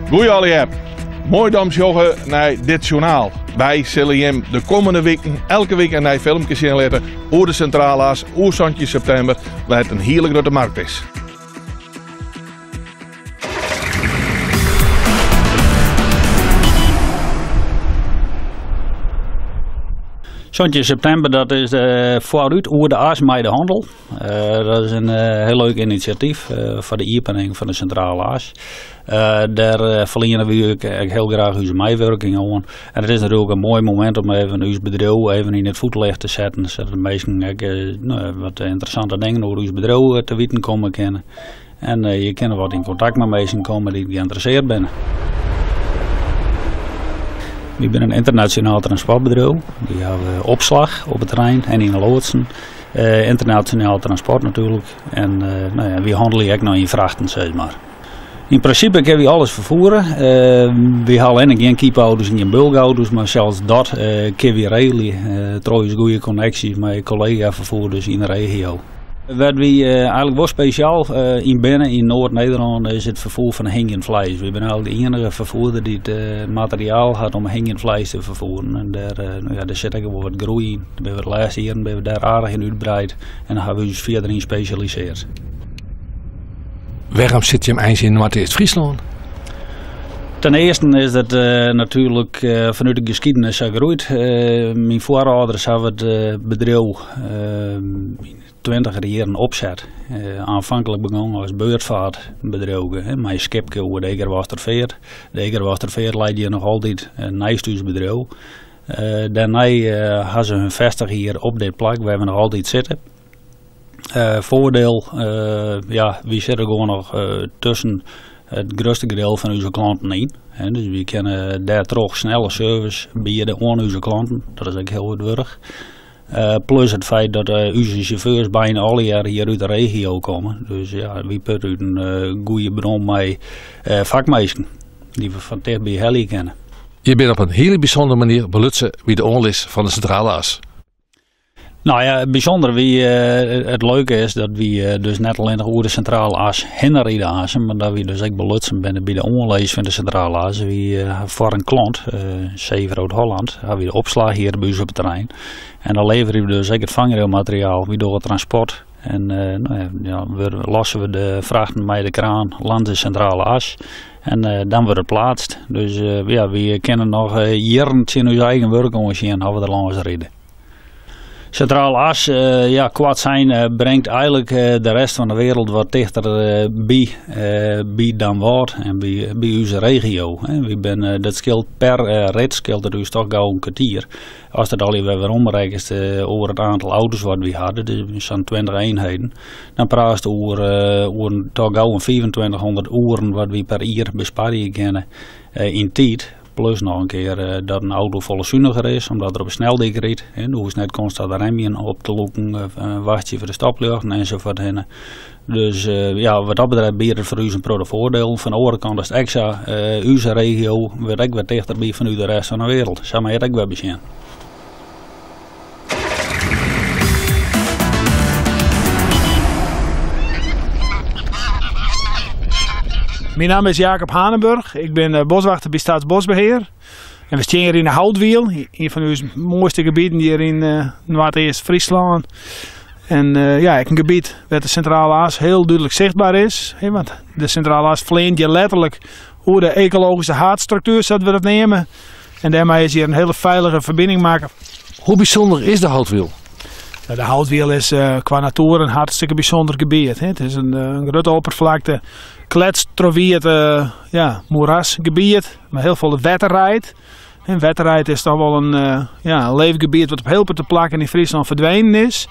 Goeie allegear. Moai dat jim sjogge nei dit sjoernaal. Wy sille jim de kommende wiken elke wike in nij filmke sjen litte oer de Sintrale As, oer 17 septimber, wêr't in hiele grutte markt is. 17 septimber, dat is de foarút oer de as mei de hannel. Dat is in hiel leuk inisjatyf foar de iepening fan de Sintrale As. Dêr ferliene wy ek hiel graach ús meiwurking oan. En it is natuerlik in moai momint om even ús bedriuw even yn it fuotljocht te setten, sadat de minsken ek wat ynteressante dingen oer ús bedriuw te witten komme kinne. En je kinne wat yn kontakt mei minsken komme dy't geïnteresseerd binne. Wy binne in ynternasjonaal transportbedriuw. Wy hawwe opslach op it terrein en yn de loadsen. Ynternasjonaal transport natuerlik. En no ja, wy hannelje ek noch yn frachten, sis mar. Yn prinsipe kinne wy alles ferfiere. Wy ha allinnich gjin kypauto's en gjin bulkauto's, mar sels dat kinne wy regelje troch ús goede konneksjes mei kollega-ferfoerders yn de regio. Wêr't wy eigenlik wol spesjaal yn binne yn Noard-Nederlân is it ferfoer fan hingjend fleis. Wy binne eigenlik de iennige ferfoerder dy't materiaal hat om hingjend fleis te ferfoeren. En dêr, no ja, dêr sit ek wol wat groei yn. Dêr binne we de lêste jierren binne we dêr aardich yn útbreid en dêr hawwe we ús fierder yn spesjalisearre. Wêrom sit jim eins yn Noardeast-Fryslân? Ten earsten is dat natuerlik fanút de geskiednis sa groeid. Myn foarâlders hawwe it bedriuw yn tweintiger jierren opset. Aanvankelijk begûn as beurtfeartbedriuw mei in skipke oer de Ekerwâldsterfeart. De Ekerwâldsterfeart leit hjir noch altyd neist ús bedriuw. Dêrnei ha se hun festige hjir op dit plak wêr we noch altyd sitte. Foardiel, ja, wy sitte gewoan noch tusken it grutste gedeelte fan ús klanten yn. Dus wy kinne dêrtroch snelle service biede oan ús klanten. Dat is ek hiel wat wurdich. Plus it feit dat ús sjauffeurs byna allegear hjir út de regio komme. Dus ja, wy putte út in goede bron mei fakminsken dy't we fan tichtby helje kinne. Je binne op in hiele bysûndere manier belutsen by de oanlis fan de Sintrale As. Nou ja, bysûnder wie it leuke is dat wy dus net allinnich oer de Sintrale As hinne ride aansen, mar dat wy dus ek belutsen binne by de oanlis fan de Sintrale As. Wy foar in klant, Zeegroot Holland, hawwe wy de opslach hjir by ús op it terrein. En dan leverje we dus ek it fangrailmateriaal, wy dogge transport en no ja, losse we de frachten mei de kraan langs de Sintrale As en dan wurdt it pleatst. Dus ja, wy kinne noch jierren tsjin ús eigen wurk oansjen as we der lâns ride. Sintrale As, ja, koart sein, bringt eigenlik de rest fan de wereld wat tichter by, by Damwâld en by, by ús regio. Wy binne, dat skeelt per rit skeelt it ús toch gau in kertier. Ast it allegear wer weromrekkenst oer it oantal auto's wat wy hawwe, dat is sa'n 20 eenheden, dan praatst oer, oer toch gau in 2500 oeren wat wy per jier besparje kinne yn tiid. Plus noch in kear dat in auto folle suniger is, omdat er op de sneldyk rydt. Do hoechst net konstant de remmen op te lûken, wachtsje foar de stopljochten ensafuorthinne. Dus ja, wat dat betreft biedt it foar ús in protte foardielen. Fan de oare kant is it ek sa, ús regio wurdt ek wer tichterby fanút de rest fan de wereld. Sa moat je it ek wer besjen. Myn namme is Jacob Hanenburg. Ik bin eh, boswachter by Staatsbosbeheer. En we stean hjir yn de Houtwiel, ien fan ús moaiste gebieten hjir yn eh, Noardeast-Fryslân. En eh, ja, ek in gebiet wêr't de Sintrale As hiel dúdlik sichtber is. Want de Sintrale As fleant hjir letterlik oer de ekologyske haadstruktuer, sa't we dat neame. En dêrmei is hjir in hiele feilige ferbining makke. Hoe bysûnder is de Houtwiel? De Houtwiel is eh, kwa natuer in hartstikke bysûnder gebiet. It is in, eh, in grutte opperflakte, kletstrowiet uh, ja, moerasgebiet, mei hiel folle wetterreid. En wetterreid is toch wol in, ja, in leefgebiet wat op hiel protte plakken yn Fryslân ferdwenen is.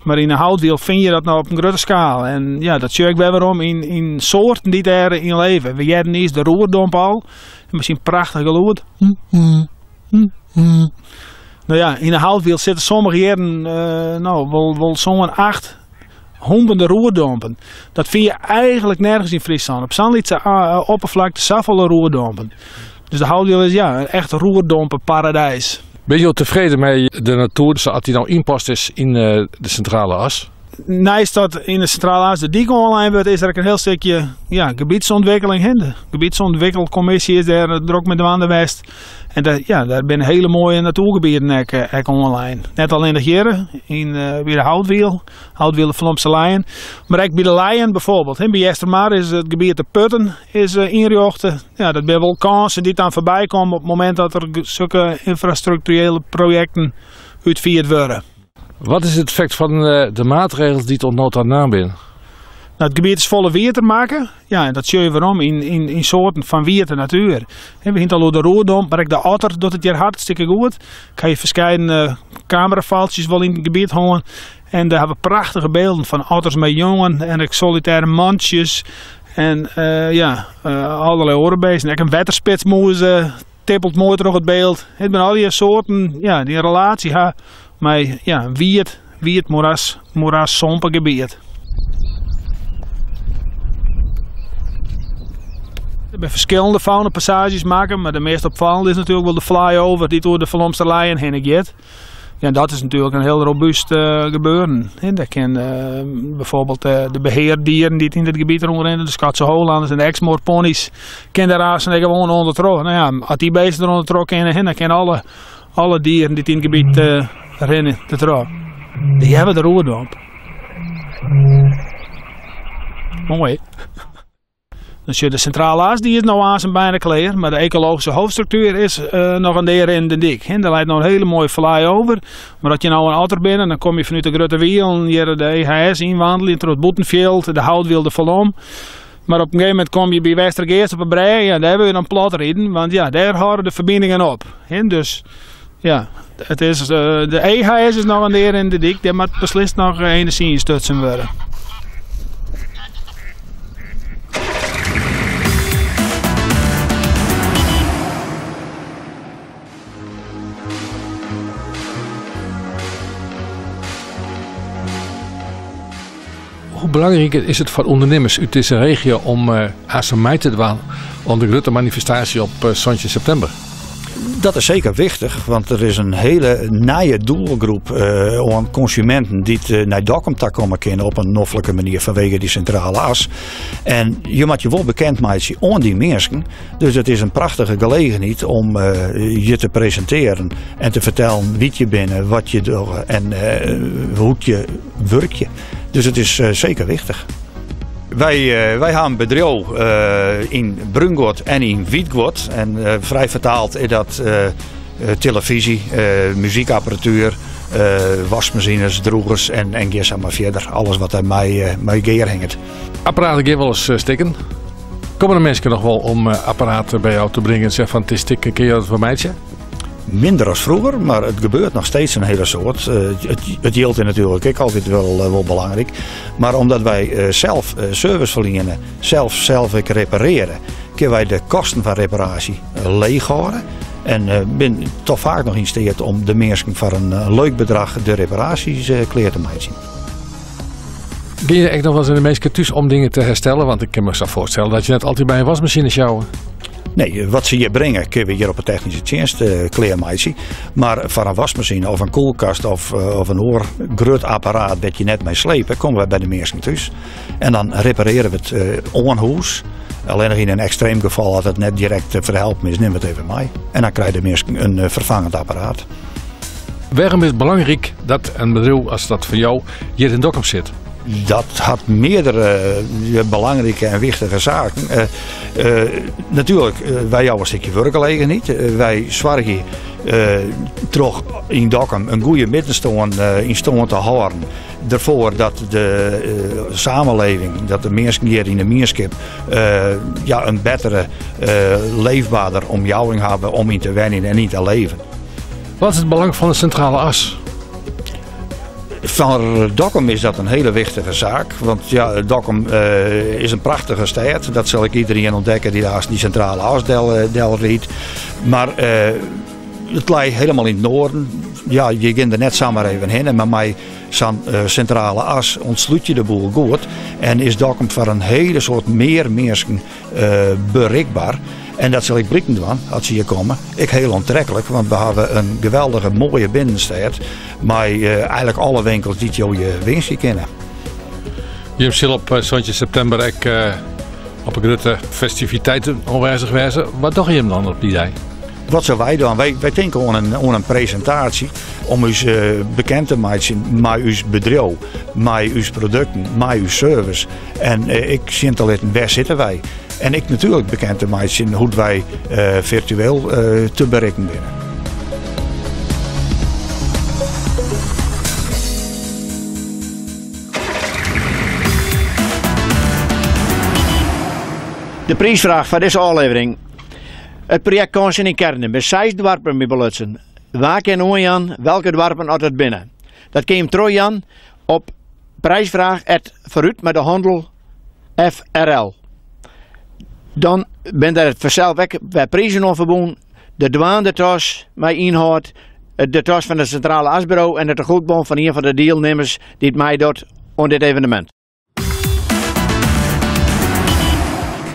Mar yn de Houtwiel fyn je dat no op in grutte skaal. En ja, dat sjoch ik wer werom yn, yn soarten dy't dêr yn leve. We hearden niis de roerdomp al. Mei syn prachtich gelûd. No ja, yn de Houtwiel sitte sommige jierren uh, no, wol, wol sa'n acht hûnderten roerdompen. Dat fyn je eigenlik nergens yn Fryslân. Op sa'n lytse uh, opperflakte safolle roerdompen. Dus de Houtwiel is ja, in echt roerdompenparadijs. Binne jo tefreden mei de natuer sa't dy no ynpast is yn de Sintrale As? Neist dat yn de Sintrale As de dyk oanlein wurdt, is der ek in hiel stikje ja, gebietsûntwikkeling. Hè. De gebietsûntwikkelkommisje is dêr drok mei dwaande west. En dêr, ja, dêr binne hele moaie natoergebieten ek, eh, ek oanlein. Net allinnich hjir yn, eh, by de Houtwiel, Houtwiel de Falomster Leien, mar ek by de Leien bijvoorbeeld. Hè. By Eastermar is it gebiet de Putten is, eh, ynrjochte. Ja, dat binne wol kânsen dy't dan foarby komme op it momint dat der sokke ynfrastrukturele projekten útfierd wurde. Wat is it effekt fan de maatregels dy't oant no ta naam binne? Nou, it gebiet is folle wieter makke. Ja, en dat sjoch je werom yn, yn, yn soarten fan wiete natuer. We hiene it al oer de roerdomp, mar ek de otter docht it hjir hartstikke goed. Ik ha hjir ferskeidene kamerafaltsjes wol yn it gebiet hân. En dêr hawwe we prachtige bylden fan otters mei jongen en ek solitêre mantsjes. En uh, ja, uh, allerlei oare beesten. Ek in wetterspitsmûs uh, tippelt moai troch it byld. It binne allegear soarten ja, dy't in relaasje ha mei ja, wiet, wiet moeras, moeras sompegebiet. Der binne ferskillende faunapassaazjes makke, mar de meast opfallende is natuerlik wol de flyover dy't oer de Falomster Leien hinne giet. Ja, dat is natuerlik in hiel robúst uh, gebeuren. En dêr kin uh, bijvoorbeeld uh, de beheardieren dy't yn it gebiet rûnrinne, de Skotse Holanders en de Exmoor ponies, kin dêr aanst gewoan ûndertroch. Nou ja, as dy beesten der ûndertroch kinne, dan kin alle, alle dieren dy't yn it gebiet rinne dertroch. Dy hawwe de roerdomp. Moai. Dan sjoch de Sintrale As, dy is no aanst byna klear, mar de ekologyske hoofdstruktuer is uh, noch in dea rinnende dyk. Hè. Der leit no in hiele moaie flyover, mar as je no in otter binne, dan komme je fanút de Grutte Wielen hjir de EHS ynwandelje troch it Bûtenfjild, de Houtwiel, de Falom. Mar op in gegeven momint komme je by Westergeast op 'e brêge en dêr wurde je dan plat riden, want ja, dêr hâlde de ferbiningen op. Hè. Dus ja, it is, uh, de EHS is noch in dea rinnende dyk, dêr moat beslist noch enerzjy yn stutsen wurde. Hoe belangryk is it foar ûndernimmers út dizze regio om uh, aanst mei te dwaan oan de grutte manifestaasje op 17 septimber? Dat is seker wichtich, want der is in hiele nije doelgroep uh, oan konsuminten dy't uh, nei Dokkum ta komme kinne op in noflike manier fanwege dy sintrale as. En je moatte je wol bekend meitsje oan dy minsken. Dus it is in prachtige gelegenheid om uh, je te presintearjen en te fertellen wa't je binne, wat je dogge en hoe't je wurkje. Dus it is seker wichtich. Wy, wy ha in bedriuw yn brúnguod en yn wytguod. En frij fertaald is dat telefyzje, muzykapparatuer, waskmasines, drûgers en, en gean sa mar fierder. Alles wat dêr mei, mei gearhinget. Apparaten gean wolris stikken. Komme de minsken noch wol om apparaten by jou te bringen en sizze fan it is stikken, kinne jo dat foar meitsje? Minder as froeger, mar it gebeurt noch steeds in hiele soad. It jild is natuerlik ek altyd wol, wol belangryk. Mar omdat wy sels service ferliene, sels, sels ek reparearje, kinne wy de kosten fan reparaasje leech hâlde. En bin toch faak noch yn steat om de minsken foar in leuk bedrach de reparaasjes klear te meitsjen. Gean je ek noch wolris nei de minsken thús om dingen te herstellen? Want ik kin my sa foarstelle dat je net altyd by in waskmasine sjouwe. Nee, wat se hjir bringe, kinne we hjir op de technyske tsjinst uh, klear meitsje. Mar foar in waskmasine of in kuolkast of, uh, of in oar grut apparaat wêr't je net mei slepe, komme wy by de minsken thús. En dan reparearje we it uh, oan hûs. Allinnich yn in ekstreem gefal as it net direkt te ferhelpen is, nimme we it even mei. En dan krije de minsken in ferfangend apparaat. Wêrom is it belangryk dat in bedriuw as dat fan jou hjir yn Dokkum sit? Dat hat meardere belangrike en wichtige saken. Uh, uh, natuerlik, wy jouwe in stikje wurkgelegenheid. Wy soargje troch yn Dokkum in goede middenstân yn stân te hâlden. Derfoar dat de samenleving, dat de minsken hjir yn de mienskip ja, in bettere, leefberder omjouwing hawwe om yn te wenjen en yn te leven. Wat is it belang fan de Sintrale As? Foar Dokkum is dat in hiele wichtige saak. Want ja, Dokkum uh, is in prachtige stêd. Dat sil ek iderien ûntdekke dy't aanst dy Sintrale As del, eh, del rydt. Mar uh, it leit hielendal yn it noarden. Ja, je gean der net samar even hinne, mar mei sa'n uh, sintrale as ûntslút je de boel goed. En is Dokkum foar in hiele soad mear minsken uh, berikber. En dat sil ek bliken dwaan as se hjir komme. Ek hiel oantreklik, want we hawwe in geweldige moaie binnenstêd mei uh, eigentlik alle winkels dy't jo je winskje kinne. Jim sille op 17 septimber ek op 'e grutte festiviteiten oanwêzich wêze. Wat dogge jim dan op dy dei? Wat sille wy dwaan? Wy, wy tinke oan in, oan in presintaasje om ús bekend te meitsjen mei ús bedriuw, mei ús produkten, mei ús service. En ek sjen te litten wêr sitte wy. En ek natuerlik bekend te meitsjen hoe't wy firtueel te berikken binne. De priisfraach foar dizze ôflevering. It projekt Kânsen yn Kearnen binne seis doarpen by belutsen. Wa kin oanjaan welke doarpen oft it binne? Dat kin jim trochjaan op prijsvraag at vooruit met de handel frl. Dan binne der fansels ek wer prizen oan ferbûn. De dwaande tas mei ynhâld, de tas fan it Sintrale Asburo en de tegoedbon fan ien fan de dielnimmers dy't meidocht oan dit evenemint.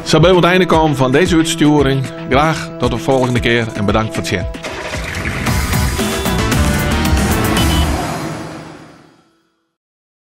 Sa binne we oan it ein kaam fan dizze útstjoering. Graach tot de folgjende kear en bedankt foar it sjen.